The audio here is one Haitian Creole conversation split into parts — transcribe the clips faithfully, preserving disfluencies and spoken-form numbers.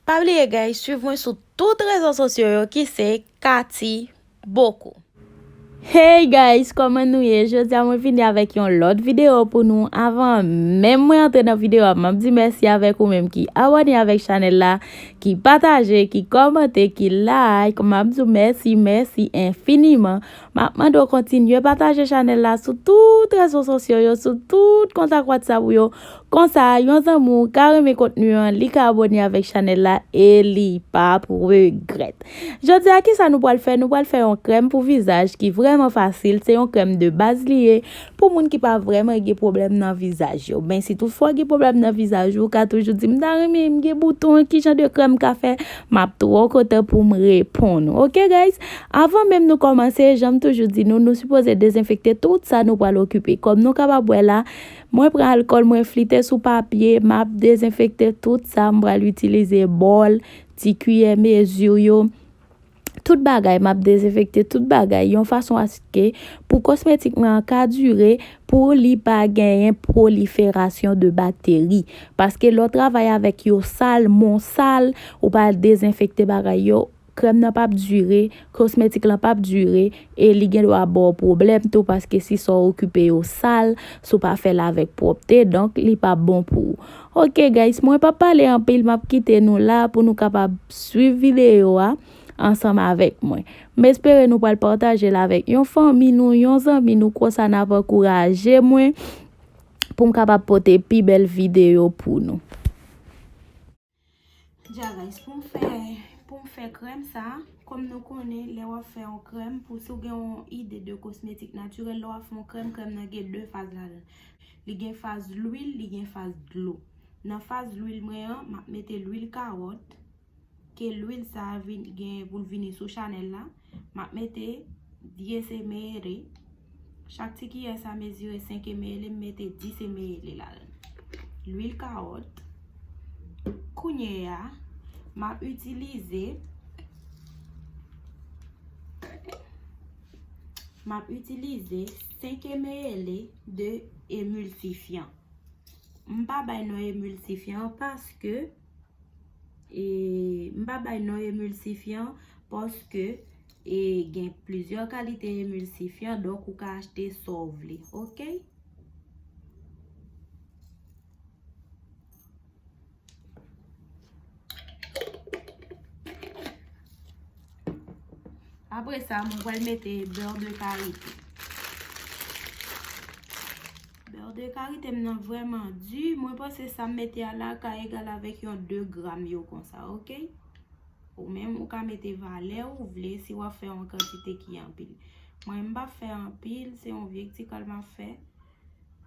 Pa bliye, guys, swiv mwen sou tout rezo sosyo yo ki se Cathy Bocou. Hey guys, kòman nou ye? Jodi a mwen vini avèk yon lòt videyo pou nou. Avan menm mwen antre nan videyo a, m ap di mèsi avèk ou menm ki abòne avèk chanèl la, ki pataje, ki kòmante, ki like. M ap di w mèsi, mèsi enfiniman. M ap mande w kontinye pataje chanèl la sou tout rezo sosyo yo, sou tout kontak WhatsApp ou yo. Konsa, yon zanmi w ka renmen kontni an, li ka abòne avèk chanèl la e li p ap regrèt. Jodi a, kisa nou pral fè? Nou pral fè yon krèm pou vizaj ki vrèman fasil. Se yon krèm de baz li ye pou moun ki pa vrèman gen pwoblèm nan vizaj yo. Men si toutfwa w gen pwoblèm nan vizaj ou, ou ka toujou di m, "M ta renmen, m gen bouton, ki jan de krèm m ka fè?" M ap twò kontan pou m reponn ou. Oke, guys? Avan menm nou kòmanse, jan m toujou di nou, nou sipoze dezenfekte tout sa nou pral okipe. Kòm nou kapab wè la, mwen pran alkòl, mwen flite sou papye, m ap dezenfekte tout sa, m pral itilize bòl, ti kiyè mezi yo, tout bagay, m ap dezenfekte tout bagay yon fason aske pou kosmetik mwen an ka dire, pou li pa genyen pwoliferasyon de bakteri. Paske lè w travay avèk yo sal, men w sal, ou pa dezenfekte bagay yo, krèm nan p ap dire, kosmetik lan p ap dire, e li gen dwa ba w pwoblèm tou, paske si sa w okipe yo sal, si w pa fè l avèk pwòpte, donk li p ap bon pou ou. Oke, guys, mwen p ap pale anpil, m ap kite nou la pou nou kapab swiv videyo a ansanm avèk mwen. M espere nou pral pataje l avèk yon fanmi nou, yon zanmi nou, konsa n ap ankouraje mwen pou m kapab pote pi bèl videyo pou nou. Dja guys, pou m fè, pou m fè krèm sa, kòm nou konnen, lè w ap fè yon krèm, pou si w gen yon ide de kosmetik natirèl, lè w ap fè yon krèm, krèm nan gen de faz ladan l. Li gen faz lwil, li gen faz dlo. Nan faz lwil mwen an, m ap mete lwil kawòt, ke lwil sa a vin, gen pou l vini sou chanèl la. M ap mete diez ml. Chak ti kiyè sa mezire senk ml, m mete dis ml ladan l. Lwil kawòt. Kounye a, m ap itilize, m ap itilize senk ml de emilsifyan. M pa bay non emilsifyan paske E, m pa bay non emilsifyan paske, e, gen plizyè kalite emilsifyan, donk ou ka achte sa w vle, oke? Apre sa, mwen pral mete beurre de karité. Beurre de karité m nan vrèman di. Mwen panse sa m mete a la ka egal avèk yon de gram yo konsa, oke? Ou menm, ou ka mete valè ou vle si w ap fè yon kantite ki anpil. Mwen, m p ap fè anpil, se yon vye ti kal m ap fè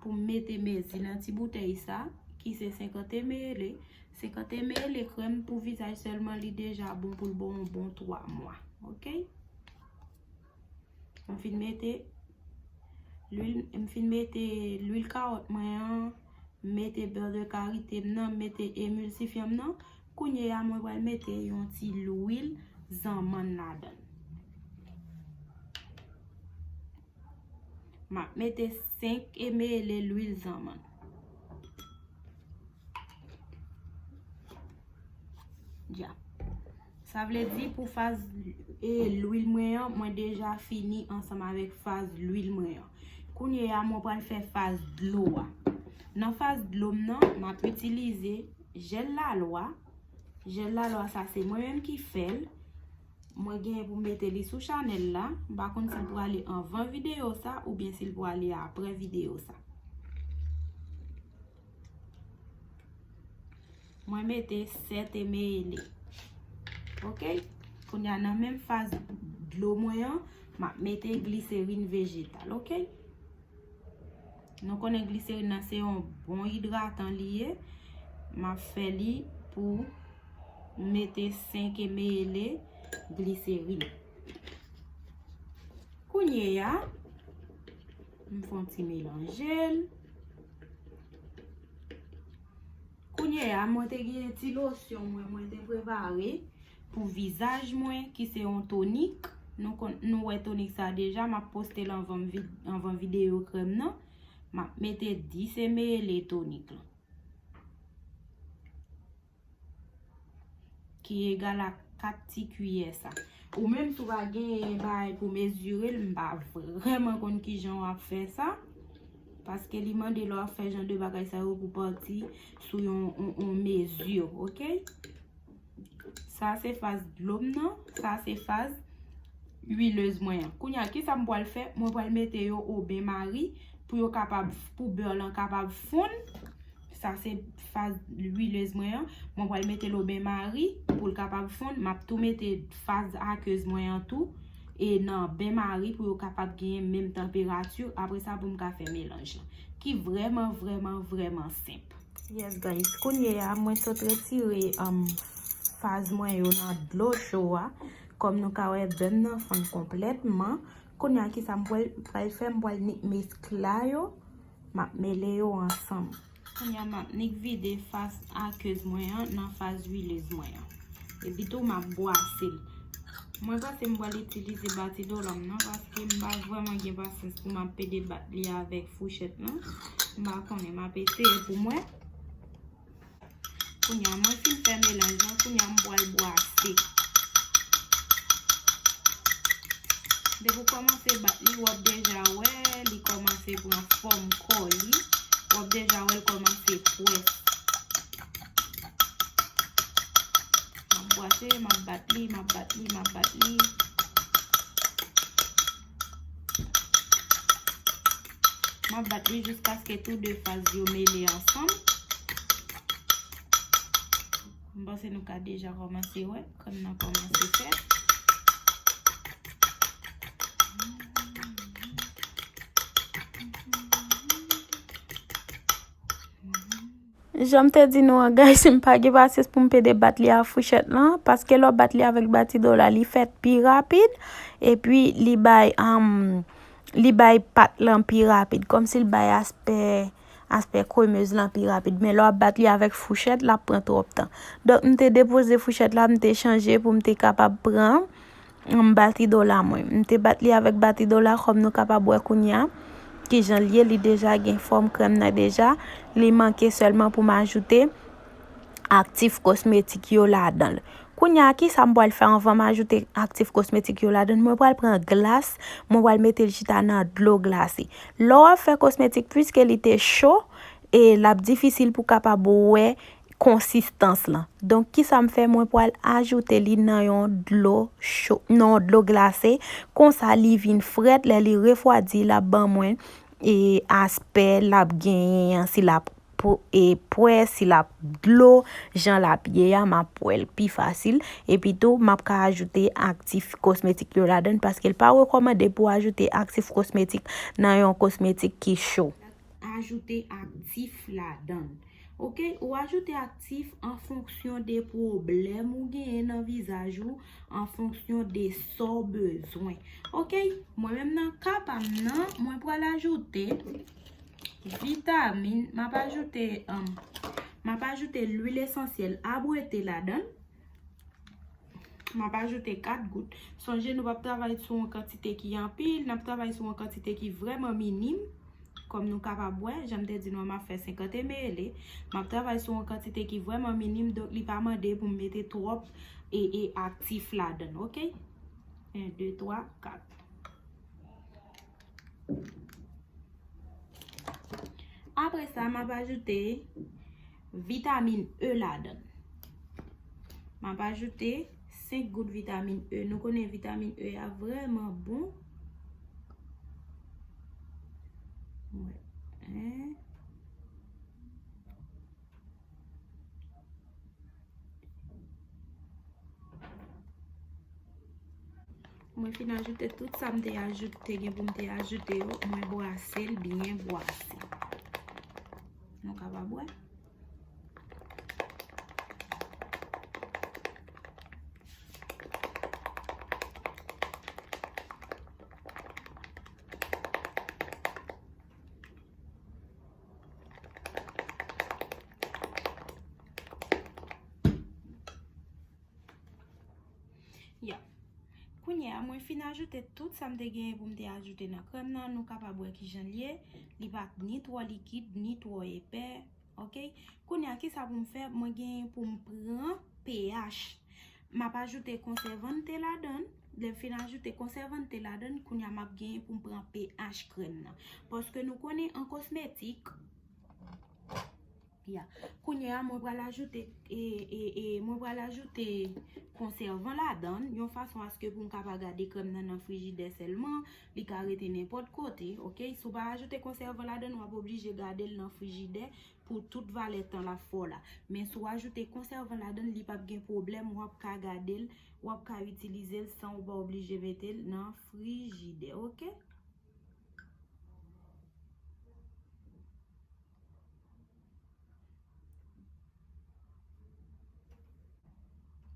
pou m mete mezi nan ti boutèy sa, ki se senkant ml. Senkant ml krèm pou vizaj sèlman, li deja bon pou l ba w yon bon twa mwa, oke? M fin mete lwil, m fin mete lwil kawòt mwen an, m mete beurre de karité m nan, m mete emilsifyan m nan. Kounye a, mwen pral mete yon ti lwil zanmann ladan l. M ap mete senk ml lwil zanmann. Dya. Sa vle di pou faz, e, lwil mwen an, mwen deja fini ansanm avèk faz lwil mwen an. Kounye a, mwen pral fè faz dlo a. Nan faz dlo m nan, m ap itilize jèl lalwa. Jèl lalwa sa, se mwen menm ki fè l. Mwen genyen pou m mete li sou chanèl la. M pa konn si l prale anvan videyo sa oubyen si l prale apre videyo sa. Mwen mete sèt ml. Oke? Kounye a, nan menm faz dlo mwen an, m ap mete gliserin vejetal, oke? Nou konnen gliserin nan se yon bon idratan li ye. M ap fè li pou m mete senk ml gliserin. Kounye a, m fè yon ti melanje l. Kounye a, mwen te gen ti losyon mwen, mwen te prepare pou vizaj mwen, ki se yon tonik. Nou konn, nou wè tonik sa deja, m ap poste l anvan m vi-, anvan videyo krèm nan. M ap mete dis ml tonik lan. ki egal a kat ti kiyè sa. Ou menm, si w pa gen bagay pou mezire l, m pa vrèman konn kijan w ap fè sa. Paske li mande lè w ap fè jan de bagay sa yo pou pati sou yon, yon, yon mezi, oke? Sa se faz dlo m nan, sa se faz huileuse mwen an. Kounye a, kisa m pral fè? Mwen pral mete yo o ben mari pou yo kapab, pou bè lan kapab fonn. Sa se faz huileuse mwen an. Mwen pral mete l o ben mari pou l kapab fonn. M ap tou mete faz aqueuse mwen an tou. E nan ben mari pou yo kapab genyen menm tanperati. Apre sa pou m ka fè melanj lan. Ki vrèman, vrèman, vrèman senp. Yes, guys. Kounye a, mwen sot retire, um, faz mwen yo nan dlo cho a. Kòm nou ka wè, bè m nan fann konplètman. Kounye a, kisa m pral, pral fè? M pral nik meskla yo. M ap mele yo ansanm. Kounye a, m ap nik vide faz aqueuse mwen an nan faz huileuse mwen an. Epi tou, m ap bwase l. Mwen panse m pral itilize batidola m nan, paske m pa vrèman gen pasyans pou m ap pede bat li avèk fouchèt lan. M pa konnen, m ap eseye pou m wè. Kounye a, mwen fin fè melanj lan, kounye a, m pral bwase. Depi w kòmanse bat li, w ap deja wè li kòmanse pran fòm kò li. W ap deja wè l kòmanse pwès. M ap bwase, m ap bat li, m ap bat li, m ap bat li. M ap bat li jiskaske tou de faz yo mele ansanm. M panse nou ka deja kòmanse wè, krèm nan kòmanse fèt. Jan m te di nou an, guys, m pa gen pasyans pou m pede bat li a fouchèt lan, paske lè w bat li avèk batidola, li fèt pi rapid, epi li bay, um, li bay pat lan pi rapid, kòmsi l bay aspè, aspè kremez lan pi rapid. Men lè w ap bat li avèk fouchèt, l ap pran twòp tan. Donk, m te depoze fouchèt la, m te chanje pou m te kapab pran, m, batidola mwen. M te bat li avèk batidola, kòm nou kapab wè kounye a. Kijan l ye, li deja gen fòm krèm nan deja. Li manke sèlman pou m ajoute aktif kosmetik yo ladan l. Kounye a, kisa m pral fè anvan m ajoute aktif kosmetik yo ladan l? Mwen pral pran glas, mwen pral mete l chita nan dlo glase. Lè w ap fè kosmetik, piske li te cho, e l ap difisil pou kapab wè konsistans lan. Donk, kisa m fè? Mwen pral ajoute li nan yon dlo cho, nan yon dlo glase. Konsa, li vin frèt. Lè li refwadi, l ap ban mwen, e, aspè l ap genyen an, si l ap pw-, e, pwès, si l ap dlo, jan l ap ye a, m ap wè l pi fasil. Epi tou, m ap ka ajoute aktif kosmetik yo ladan l, paske l pa rekòmande pou w ajoute aktif kosmetik nan yon kosmetik ki cho. Ajoute aktif ladan l. Oke, ou ajoute aktif an fonksyon de pwoblèm ou genyen nan vizaj ou, an fonksyon de sa w bezwen. Oke, mwen menm nan ka pa m nan, mwen pral ajoute vitamin, m ap ajoute, um, m ap ajoute lwil esansyèl abwete ladan l. M ap ajoute kat gout. Sonje, nou p ap travay sou yon kantite ki anpil, n ap travay sou yon kantite ki vrèman minim. Kòm nou kapab wè, jan m te di nou an, m ap fè senkant ml. M ap travay sou yon kantite ki vrèman minim, donk li pa mande pou m mete twòp e, e aktif ladan l, oke? En, de, twa, kat. Apre sa, m ap ajoute vitamin E ladan l. M ap ajoute senk gout vitamin E. Nou konnen vitamin E a vrèman bon. Mwen, en. Mwen fin ajoute tout sa m te ajoute, te gen pou m te ajoute yo. Mwen bwase l byen bwase. Nou kapab wè. Ya. Kounye a, mwen fin ajoute tout sa m te genyen pou m te ajoute nan krèm nan. Nou kapab wè kijan l ye. Li pa ni twò likid, ni twò epè. Oke? Kounye a, kisa pou m fè? Mwen genyen pou m pran pH. M ap ajoute konsèvan te ladan l. Lè m fin ajoute konsèvan te ladan l, kounye a m ap genyen pou m pran pH krèm nan. Paske nou konnen an kosmetik, ya. Kounye a, mwen pral ajoute, e, e, e, mwen pral ajoute konsèvan ladan l, yon fason aske pou m ka pa gade krèm nan nan frijidè sèlman, li ka rete nenpòt kote, oke? Si w pa ajoute konsèvan ladan l, w ap oblije gade l nan frijidè pou tout valè tan l ap fè w la. Men si w ajoute konsèvan ladan l, li p ap gen pwoblèm, w ap ka gade l, w ap ka itilize l san w pa oblije mete l nan frijidè, oke?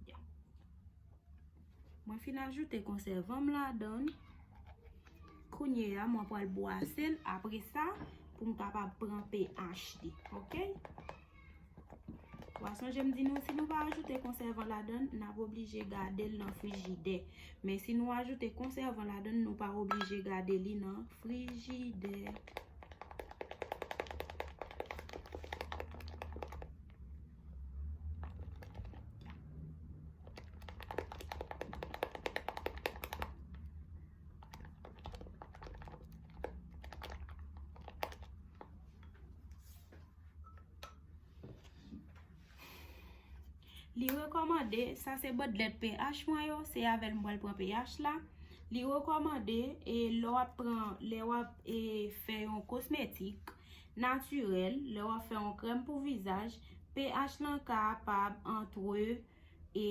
Ya. Mwen fin ajoute konsèvan m ladan l. Kounye a, mwen pral bwase l apre sa pou m kapab pran pH li, oke? W a sonje m di nou, si nou pa ajoute konsèvan ladan l, n ap oblije gade l nan frijidè. Men si nou ajoute konsèvan ladan l, nou pa oblije gade li nan frijidè. Li rekòmande, sa se bandlèt pH mwen yo, se avè l m pral pran pH la. Li rekòmande, e, lè w ap pran, lè w ap, e, fè yon kosmetik natirèl, lè w ap fè yon krèm pou vizaj, pH lan kapab antre, e,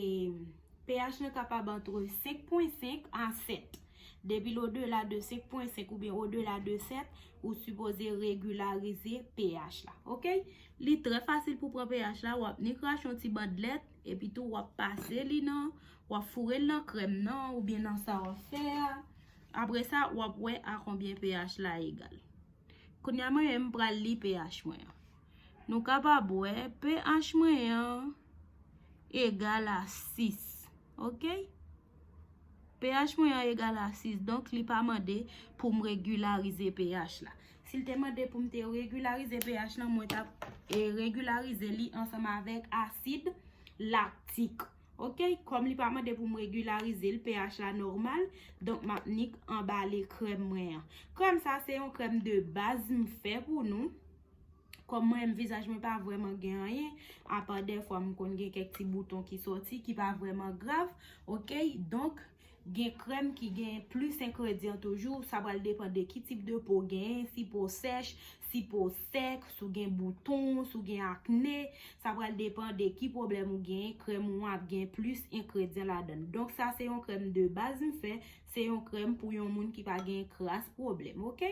pH lan kapab antre senk pwen senk a sèt. Depi l odela de senk pwen senk oubyen odela de sèt, ou sipoze regilarize pH la. Oke? Li trè fasil pou pran pH la, w ap nik rache yon ti bandlèt, epi tou w ap pase li nan, w ap foure l nan krèm nan oubyen nan sa w ap fè a. Apre sa, w ap wè a konbyen pH la egal. Kounye a mwen menm m pral li pH mwen an. Nou kapab wè pH mwen an egal a sis. Oke? pH mwen an egal a sis, donk li pa mande pou m regilarize pH la. Si l te mande pou m te regilarize pH lan, mwen t ap, e, regilarize li ansanm avèk asid laktik. Oke, kòm li pa mande pou m regilarize l, pH la nòmal, donk m ap nik anbale krèm mwen an. Krèm sa se yon krèm de baz m fè pou nou. Kòm mwen menm vizaj mwen pa vrèman gen anyen, apa dèfwa m konn gen kèk ti bouton ki sòti, ki pa vrèman grav, oke? Donk, gen krèm ki gen plis engredyan toujou, sa pral depann de ki tip de po w genyen, si po w sèch, si po w sèk, si w gen bouton, si w gen akne, sa pral depann de ki pwoblèm ou genyen, krèm ou an ap gen plis engredyan ladan l. Donk sa se yon krèm de baz m fè, se yon krèm pou yon moun ki pa gen kras pwoblèm, oke?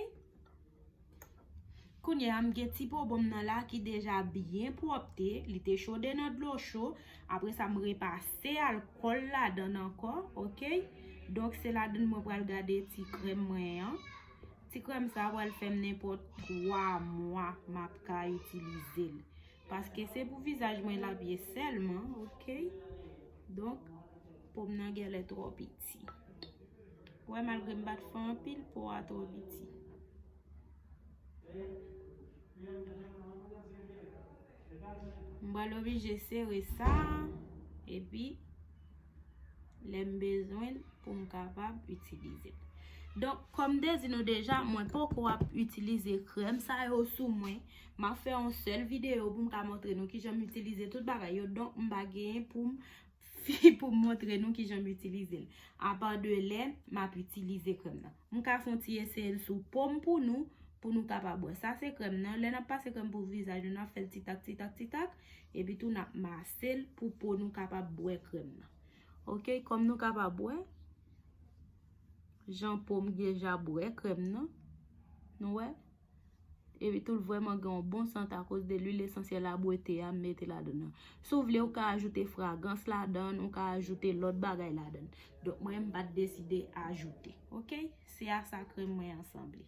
Kounye a, m gen ti po bon m nan la ki deja byen pwòpte, li te chode nan dlo cho, apre sa m repase alkòl ladan l ankò, oke? Donk se ladan l mwen pral gade ti krèm mwen an. Ti krèm sa a pral fè m nenpòt twa mwa m ap ka itilize l. Paske se pou vizaj mwen l ap ye sèlman, oke? Donk, po m nan genlè twò piti. Ou wè, malgre m pa t fè anpil, po a twò piti. M pral oblije sere sa, epi lè m bezwen l pou m kapab itilize l. Donk, kòm m te di nou deja, mwen poko ap itilize krèm sa yo sou mwen. M ap fè yon sèl videyo pou m ka montre nou kijan m itilize tout bagay yo. Donk, m pa genyen pou m fi pou m montre nou kijan m itilize l. Apa de lè m ap itilize krèm nan. M ka fè yon ti eseye l sou po m pou nou, pou nou kapab wè. Sa se krèm nan. Lè n ap pase krèm pou vizaj nou, n ap fè l ti tak, ti tak, ti tak. Epi tou n ap mase l pou po nou kapab bwè krèm nan. Oke, kòm nou kapab wè, jan po m deja bwè krèm nan. Nou wè? Epi tou l vrèman gen yon bon sant akoz de lwil esansyèl abwete a m mete ladan nan. Si w vle, ou ka ajoute fragans ladan l, ou ka ajoute lòt bagay ladan l. Donk, mwen, m pa t deside ajoute. Oke? Se a sa krèm mwen an sanble.